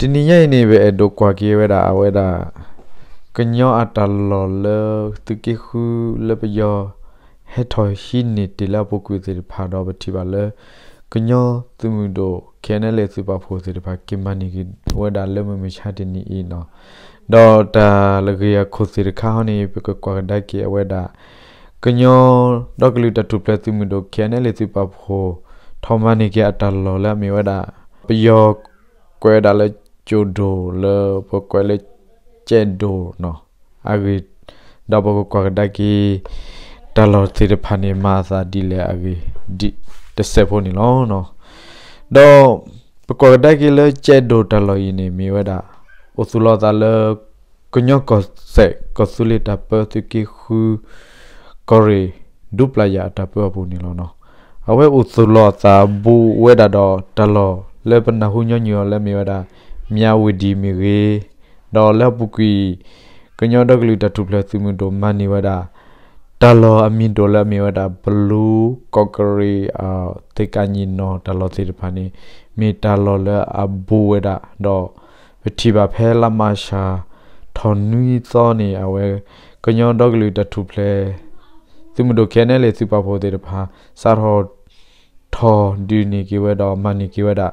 တနံၤညါအံၤန့ၣ် ပအဲၣ်ဒိးကွၢ်က့ၤဝဲဒၣ်အဝဲဒၣ် ကညီအတၢ်လီၢ်လၢသုးက့ဃုလၢပယီၤ ဟဲထီၣ်ဟံးန့ၢ်တ့ၢ်လၢအပူၤကွံာ်သ့ၣ်တဖၣ်ဒီး ပထံၣ်ဘၣ်လၢ ကညီသုးမုၢ်ဒိၣ် ခဲအံၤနဲလ့ၣ် သုးပာ်ဖှိၣ်သ့ၣ်တဖၣ် က့ၤမၤန့ၢ်က့ၤဝဲဒၣ်လၢမုၢ်မဆါတနံၤအံၤနီၤ. ဒီးတၢ်လၢအဂ့ၢ်အခိၣ်သ့ၣ်တခါဟီန့ၣ် ပကကွၢ်ကဒါက့ၤအဝဲဒၣ် ကညီဒီကလုာ်တၢ်ထူၣ်ဖျဲးသုးမုၢ်ဒိၣ် ခဲအံၤနဲလ့ၣ် သုးပာ်ဖှိၣ် ထီၣ်မၤန့ၢ်က့ၤအတၢ်လီၢ်လၢအမ့ၢ်ဝဲဒၣ် ပယီၤကွဲးဝဲဒၣ်လၢကၠိၣ်ဒိၣ်လၢပကွဲးလၢ ကဲးဒိၣ်နီၤ အဂ့ၢ် ဒီးပကကွၢ်ကဒါက့ၤ တၢ်လီၢ်သ့ၣ်တဖၣ်န့ၣ် မၤအသးဒ်လဲၣ်အဂ့ၢ် တစဲးဖိန့ၣ်လီၤ. ဒီးပကွၢ်ကဒါက့ၤလၢကဲးဒိၣ်တၢ်လီၢ်အံၤန့ၣ် မ့ၢ်ဝဲဒၣ် အိၣ်သူၣ်လီၤအသးလၢ ကညီကီၢ်စဲၣ် ကီၢ်သူလ့ၤတၢ်ပၢသုးက့ဃု ကီၢ်ရ့ၣ် ဒူပျၢ်ယၢ်အတၢ်ပၢအပူၤန့ၣ်လီၤ. အဝဲအိၣ်သူၣ်လီၤအသးဘူးဝဲဒၣ်ဒီးတၢ်လီၢ်လၢပနၢ်ဟူညီနုၢ်အီၤလၢအမ့ၢ်ဝဲဒၣ် မၠၣ်ဝတံၣ်မ့ၢ်ဂ့ၤ, ဒီးလၢအပူၤကွံာ် ကညီဒီကလုာ်တၢ်ထူၣ်ဖျဲးသုးမုၢ်ဒိၣ်မၤန့ၢ်ဝဲဒၣ် တၢ်လီၢ်အမံၤဒိၣ်လၢအမ့ၢ်ဝဲဒၣ် ဘလူး ကီၢ်ကရ့ၣ် သ့ၣ်ကးညီၣ်နီၣ်တၢ်လီၢ်သ့ၣ်တဖၣ်န့ၣ် မ့ၢ်တၢ်လီၢ်လၢအဘူးဝဲဒၣ် ဒီးပထံၣ်ဘၣ်ဖဲလါမၢ်ၡး ထီၣ်နွံသီန့ၣ် အဝဲ ကညီဒီကလုာ်တၢ်ထူၣ်ဖျဲး သုးမုၢ်ဒိၣ် ခဲအံၤနဲလ့ၣ် သုးပာ်ဖှိၣ်သ့ၣ်တဖၣ် စးထီၣ် ထီၣ်ဒုးန့ၢ်က့ၤဝဲဒီးမၤန့ၢ်က့ၤဝဲဒၣ်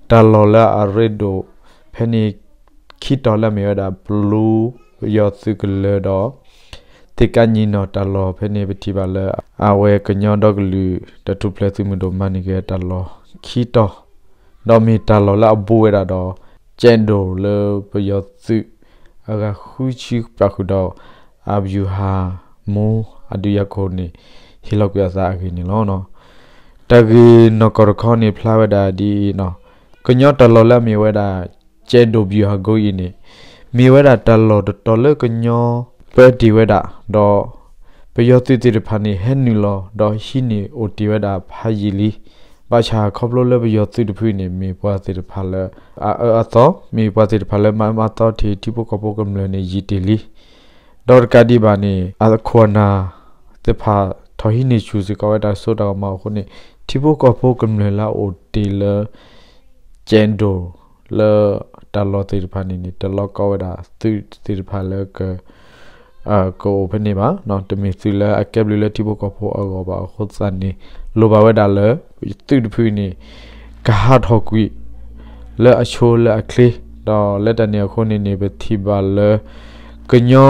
တၢ်လီၢ်လၢအရ့ဒိၣ် ဖဲန့ၣ် ခံတီၤလၢအမ့ၢ်ဝဲဒၣ် ဘလူး ပယီၤသုးကလၢၤဒီး သ့ၣ်ကးညီၣ်နီၣ်တၢ်လီၢ်ဖဲန့ၣ် ပထံၣ်ဘၣ်လၢ အဝဲကညီဒီကလုာ်တၢ်ထူၣ်ဖျဲးသုးမုၢ်ဒိၣ်မၤန့ၢ်က့ၤတၢ်လီၢ်ခံတီၤ ဒီးမ့ၢ်တၢ်လီၢ်လၢအဘူးဝဲဒၣ်ဒီး ကဲးဒိၣ်လၢပယီၤသုး အဂၤဃုဆံပာ်ဃုာ်ဒီး အဘယူၤဟၣ်မူ အဒုးယၤခိၣ်န့ၣ် ဟ့ၣ်လီၤကွံာ်အသးအဂ့ၢ်န့ၣ်လီၤ. တၢ်ဂ့ၢ်နီၢ်ကီၢ်တခီန့ၣ်ဖျါဝဲဒၣ်ဒ်အံၤနီၤ, ကညီတၢ်လီၢ်လၢအမ့ၢ်ဝဲဒၣ် ကဲးဒိၣ်ဘယူၤဟၣ်ကိအံၤန့ၣ် မ့ၢ်ဝဲဒၣ်တၢ်လီၢ်တတီၤလၢကညီပၢတ့ၢ်ဝဲဒၣ် ဒီး ပယီၤသုးသ့ၣ်တဖၣ်န့ၣ် ဟဲနုာ်လီၤဒီးဟံးန့ၢ်အိၣ်တ့ၢ်ဝဲဒၣ်ဖးယံာ်လံ. ဘၣ်ဆၣ်ခီဖျိလၢပယီၤသုးတဖုန့ၣ် မ့ၢ်ပှၤသ့ၣ်တဖၣ်လၢ အအၢအသီ မ့ၢ်ပှၤသ့ၣ်တဖၣ်လၢမၤအၢမၤသီထံးထံဖိကီၢ်ဖိကမျၢၢ်န့ၣ်ယံာ်တ့ၢ်လံ. ဒီးတကးဒံးဘၣ်န့ၣ် အခိၣ်အနၢ်သ့ၣ်တဖၣ်ထီၣ်ဟံးန့ၢ်ဆူၣ်စ့ၢ်ကီးဝဲတၢ်စိတၢ်ကမီၤအဃိန့ၣ် ထံဖိကီၢ်ဖိကမျၢၢ်လၢအအိၣ်တ့ၢ်လၢ ကဲးဒိၣ် လၢတၢ်လီၢ်သ့ၣ်တဖၣ်န့ၣ်န့ၣ် တလီၤကီဝဲဒၣ်သုးသ့ၣ်တဖၣ်လၢ ကအိၣ်ဖဲန့ၣ်ဘၣ်, တမ့ၢ်သုးလၢအကဲဘျုးလၢထံဖိကီၢ်ဖိအဂီၢ်ဘၣ်အဃိသတးန့ၣ် လိၣ်ဘၣ်ဝဲဒၣ်လၢ သုးတဖုန့ၣ် ကဟးထီၣ်ကွံာ် လၢအဆိလၢအချ့, ဒီးလၢတၢ်န့ၣ်အဃိန့ၣ်န့ၣ် ပထံၣ်ဘၣ်လၢ ကညီ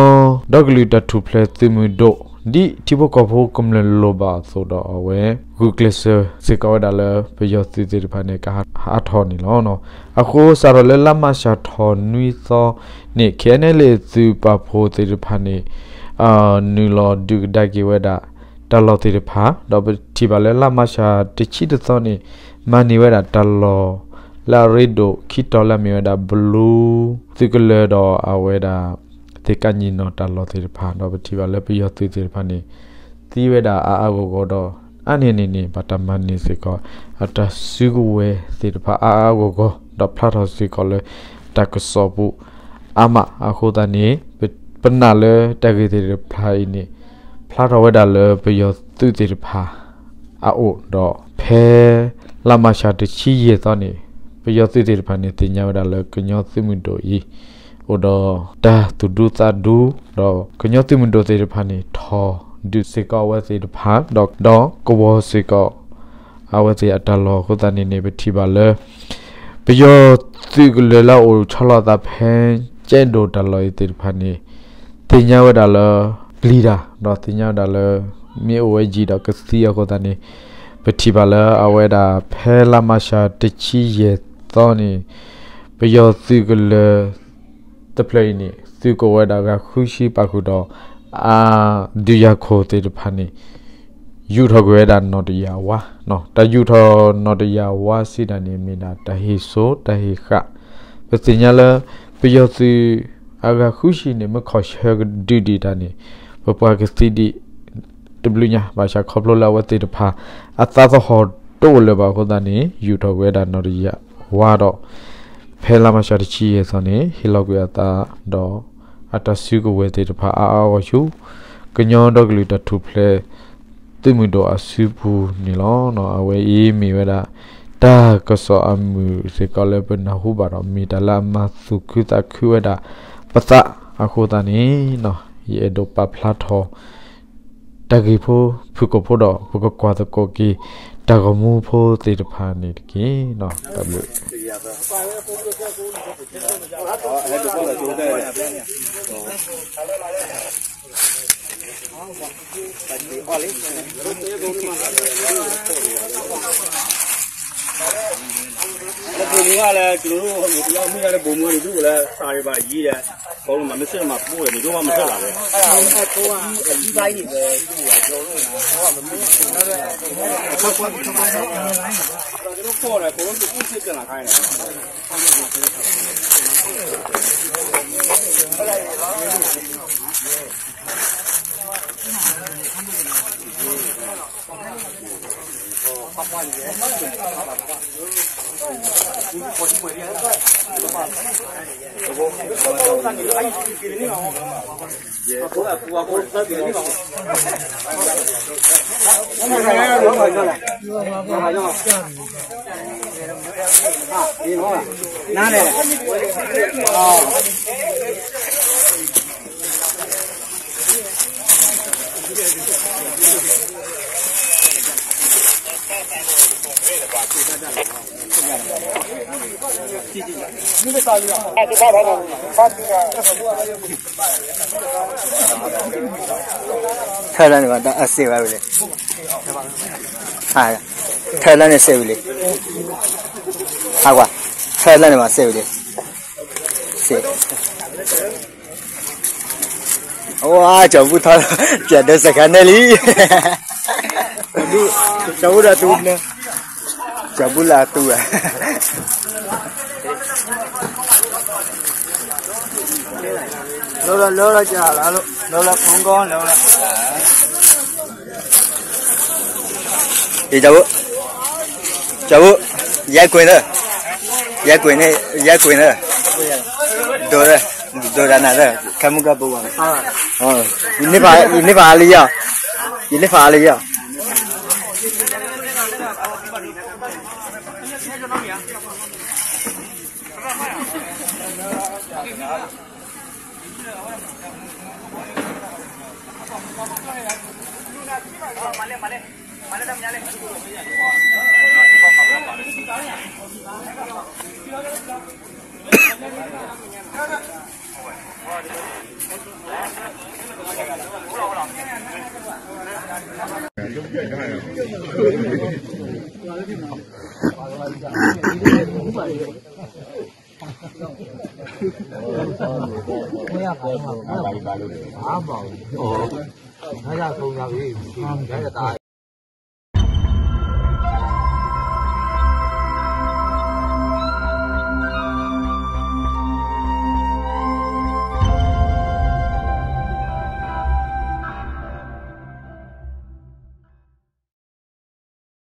ဒီကလုာ်တၢ်ထူၣ်ဖျဲးသုးမုၢ်ဒိၣ် ဒ်ထံဖိကီၢ်ဖိကမျၢၢ်လိၣ်ဘၣ်အသိးဒီးအဝဲ ဂုာ်ကျဲးစၢးစ့ၢ်ကီးဝဲဒၣ်လၢပယီၤသုးသ့ၣ်တဖၣ်န့ၣ် ကဟးထီၣ်န့ၣ်လီၤ. အဃိစးထီၣ်လၢလါမၢ်ၡးထီၣ်နွံသီန့ၣ် ခဲအံၤနဲလ့ၣ်သုးပာ်ဖှိၣ်သ့ၣ်တဖၣ်န့ၣ် နုာ်လီၤဒုးကဒါက့ၤဝဲဒၣ် တၢ်လီၢ်သ့ၣ်တဖၣ် ဒီးပထံၣ်ဘၣ်လၢလါမၢ်ၡးတဆံတသီန့ၣ် မၤန့ၢ်ဝဲဒၣ်တၢ်လီၢ် လၢအရ့ဒိၣ်ခံတီၤလၢအမ့ၢ်ဝဲဒၣ် ဘလူး သုးကလၢၤဒီးအဝဲဒၣ် သ့ၣ်ကးညီၣ်နီၣ်တၢ်လီၢ်သ့ၣ်တဖၣ် ဒီးပထံၣ်ဘၣ်လၢပယီၤသုးသ့ၣ်တဖၣ်န့ၣ် သံဝဲဒၣ်အါအါဂီၢ်ဂီၢ်ဒီး အါန့ၢ်န့ၣ်န့ၣ် ဘၣ်တၢ်မၤန့ၢ်စ့ၢ်ကီး အတၢ်စုကဝဲၤသ့ၣ်တဖၣ်အါအါဂီၢ်ဂီၢ် ဒီးဖျါထီၣ်စ့ၢ်ကီးလၢတၢ်ကစီၣ်ပူၤအါမးအဃိသတးန့ၣ် ပနာ်လၢတၢ်ဂ့ၢ်သ့ၣ်တဖၣ်အံၤန့ၣ် ဖျါထီၣ်ဝဲဒၣ်လၢပယီၤသုးသ့ၣ်တဖၣ် အအိၣ်ဒီး ဖဲလါမၢ်ၡးတဆံယဲၢ်သီန့ၣ် ပယီၤသုးသ့ၣ်တဖၣ်န့ၣ် သ့ၣ်ညါဝဲဒၣ်လၢကညီသုးမုၢ်ဒိၣ်အံၤ အိၣ်ဒီးတၢ်သူၣ်ဒူသးဒူ ဒီးကညီသုးမုၢ်ဒိၣ်သ့ၣ်တဖၣ်န့ၣ် ထီၣ်ဒုးစ့ၢ်ကီးအဝဲသ့ၣ်တဖၣ် ဒီး ဒီးကဝီၤစ့ၢ်ကီး အဝဲသ့ၣ်အတၢ်လီၢ်အဃိသတးန့ၣ်န့ၣ် ပထံၣ်ဘၣ်လၢ ပယီၤသုးကလၢၤလၢအအိၣ်ဆီလီၤအသးဖဲ ကၠဲးဒိၣ်တၢ်လီၢ်အံၤသ့ၣ်တဖၣ်န့ၣ် သ့ၣ်ညါဝဲဒၣ်လၢ ပျံၤတၢ် ဒီးသ့ၣ်ညါဝဲဒၣ်လၢ မ့ၢ်အိၣ်ဝဲယံာ်ဒီးကသံအဃိသတးန့ၣ် ပထံၣ်ဘၣ်လၢအဝဲဒၣ်ဖဲလါမၢ်ၡးတဆံယဲၢ်သီန့ၣ် ပယီၤသုးကလၢၤ တဖျၢၣ်အံၤန့ၣ် သုးကဝဲၤဒၣ်ဂၤဃုဆံပာ်ဃုာ်ဒီး အဒုးယၤခိၣ်သ့ၣ်တဖၣ်န့ၣ် ယူာ်ထီၣ်ကွံာ်ဝဲဒၣ်နီၣ်တယၢ်ဝါ, တၢ်ယူာ်ထီၣ်နီၣ်တယၢ်ဝါစံးတၢ်န့ၣ် မ့ၢ်ဒၣ်တၢ်ဟ့ၣ်စိတၢ်ဟ့ၣ်ဃာ်, ပသ့ၣ်ညါလၢ ပယီၤသုးအဂၤဃုဆံန့ၣ် မ့ၢ်ခီၣ်ဆၢကဒုဒံးတၢ်န့ၣ် ပပှၤကသံဒံး တဘျုးညါ ဘၣ်ဆၣ်ခီဖျိလၢအဝဲသ့ၣ်တဖၣ် အသးသဟီၣ်တအိၣ်လၢၤဘၣ်အဃိသတးန့ၣ် ယူာ်ထီၣ်ကွံာ်ဝဲဒၣ်နီၣ်တယၢ်ဝါဒီး ဖဲလါမၢ်ၡးတဆံယဲၢ်သီန့ၣ် ဟ့ၣ်လီၤကွံာ်အသးဒီး အတၢ်စုကဝဲၤသ့ၣ်တဖၣ်အါအါဂီၢ်ဂီၢ်ဆူ ကညီဒီကလုာ်တၢ်ထူၣ်ဖျဲး သုးမုၢ်ဒိၣ်အစုပူၤန့ၣ်လီၤ. အဝဲအံၤမ့ၢ်ဝဲဒၣ် တၢ်ကစီၣ်အမုာ်စ့ၢ်ကီးလၢပနၢ်ဟူဘၣ်ဒီး မ့ၢ်တၢ်လၢအမၤသူၣ်ခုသးခုဝဲဒၣ်ပသးအဃိသတးန့ၣ်, ယအဲၣ်ဒိးပာ်ဖျါထီၣ် တၢ်ဂ့ၢ်ဖိဖုၣ်ကိာ်ဖိဒီး ပကကွၢ်သကိးက့ၤ တၢ်ဂီၤမူဖိသ့ၣ်တဖၣ်န့ၣ်တက့ၢ်. တၢ်ဘျုး လၢဘိမုၢ်ဂၤလၢ ကလိၤဒိၣ်မုၢ်ဂၤလၢဘိမုၢ်ဂၤန့ၣ် ဒူၣ်လၢသးရံၤဘၣ်ယံၤဒီး ကိးလၢမၤမ့ၢ်စ့ၢ်မၤပူၤဝဲန့ၣ် ဒိၣ်ဘၣ်မၤစၢၤလၢ်ဝဲ ထၢလၢန့ၣ်ဘၣ် အစ့ၢ်ဝဲဝံၤလံ, ထၢလၢန့ၣ်စ့ၢ်ဝံၤလံ, ဟးကွၢ်, ထၢလၢန့ၣ်ဘၣ်စ့ၢ်ဝံၤလံ, စ့ၢ် အဝဲ ကၠီၤဘူၣ်ထီၣ် ကၠီၤဒိစခါန့ၣ်လံ, ကၠီၤဘူၣ်ဒီးတူၢ်န့ၣ်, ကၠီၤဘူၣ်လၢအတူၢ်ဧါ, လၢလၢလၢလၢကလၢလၢဖုန်းကီလၢလၢ, ကၠီၤဘူၣ်, ကၠီၤဘူၣ်, ယဲကွံာ်န့ၣ်, ယဲကွံာ်န့ၣ်, ယဲကွံာ်န့ၣ်, ဒိၣ်, ဒိၣ်တၢ်နၤလၢ ခဲမုၢ်ကပူၤဘၣ်, ယန့ၢ်ဖးအါလံယီၤ, ယန့ၢ်ဖးအါလံယီၤ.